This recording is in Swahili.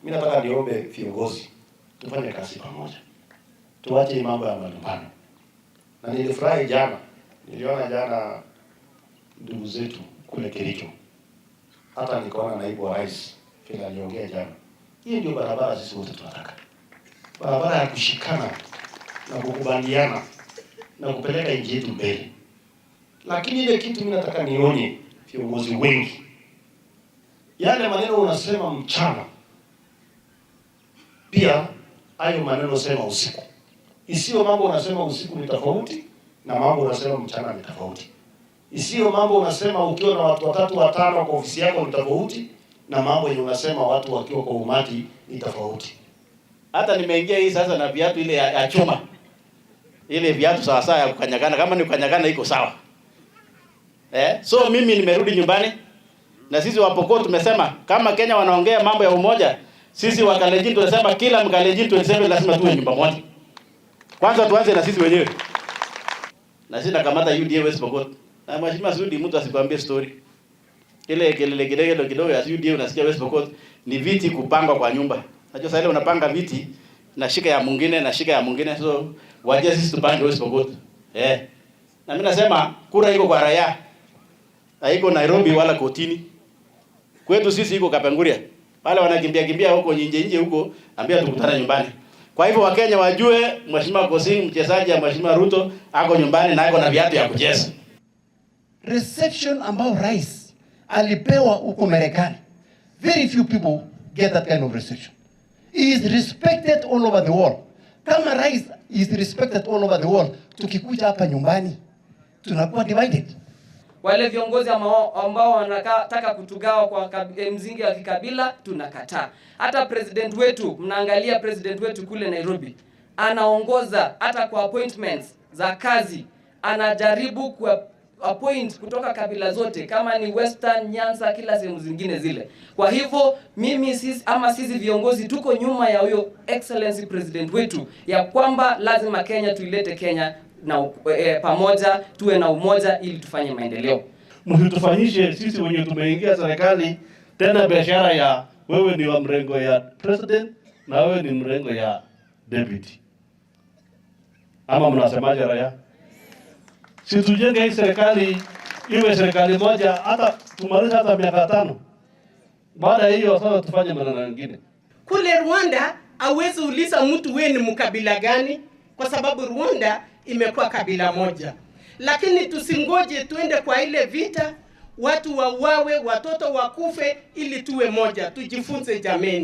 Mimi nataka niombe viongozi tufanye kazi pamoja, tuache mambo ya malumbano. Na nilifurahi jana, niliona jana ndugu zetu kule Kericho, hata nikaona naibu wa rais vile aliongea jana. Hii ndio barabara sisi wote tunataka, barabara ya kushikana na kukubaliana na kupeleka nchi yetu mbele. Lakini ile kitu mimi nataka nionye viongozi wengi, yale maneno unasema mchana, pia hayo maneno sema usiku. Isiyo mambo unasema usiku ni tofauti na mambo unasema mchana ni tofauti. Isiyo mambo unasema ukiwa na watu watatu watano kwa ofisi yako ni tofauti na mambo yenye unasema watu wakiwa kwa umati ni tofauti. Hata nimeingia hii sasa na viatu ile ya chuma. Ile viatu sawa sawa ya kukanyagana, kama ni kukanyagana iko sawa. So mimi nimerudi nyumbani na sisi Wapokot tumesema kama Kenya wanaongea mambo ya umoja, sisi wa Kalenjin tunasema kila Mkalenjin 27 lazima tuwe nyumba moja. Kwanza tuanze na sisi wenyewe. Na sisi nakamata UDA West Pokot. Na Mheshimiwa Sudi, mtu asikwambie story. Ile kelele kidogo kidogo ya UDA unasikia West Pokot ni viti kupangwa kwa nyumba. Najua sasa ile unapanga viti na shika ya mwingine na shika ya mwingine, so waje sisi tupange West Pokot. Na mimi nasema kura iko kwa raia. Haiko Nairobi wala kotini. Kwetu sisi iko Kapenguria. Wale wanakimbia kimbia huko nje nje huko, ambia tukutane nyumbani. Kwa hivyo Wakenya wajue Mheshimiwa Kosing mchezaji ya Mheshimiwa Ruto ako nyumbani na ako na viatu ya kucheza. Reception ambao rais alipewa huko Marekani. Very few people get that kind of reception. He is respected all over the world. Kama rais is respected all over the world, tukikuja hapa nyumbani tunakuwa divided. Wale viongozi ambao wanataka kutugawa kwa msingi wa kikabila tunakataa. Hata president wetu, mnaangalia president wetu kule Nairobi, anaongoza hata kwa appointments za kazi, anajaribu ku appoint kutoka kabila zote, kama ni Western, Nyanza, kila sehemu zingine zile. Kwa hivyo mimi sisi ama sisi viongozi tuko nyuma ya huyo excellency president wetu, ya kwamba lazima Kenya tuilete Kenya na pamoja, tuwe na umoja ili tufanye maendeleo. Msitufanyishe sisi wenye tumeingia serikali tena biashara ya wewe ni wa mrengo ya president na wewe ni mrengo ya deputy. Ama mnasemaje raia? Si tujenge hii serikali iwe serikali moja, hata tumalize hata miaka 5. Baada ya hiyo sasa tufanye maneno mengine. Kule Rwanda hauwezi uliza mtu wewe ni mkabila gani, kwa sababu Rwanda imekuwa kabila moja. Lakini tusingoje tuende kwa ile vita, watu wauawe, watoto wakufe ili tuwe moja. Tujifunze jameni.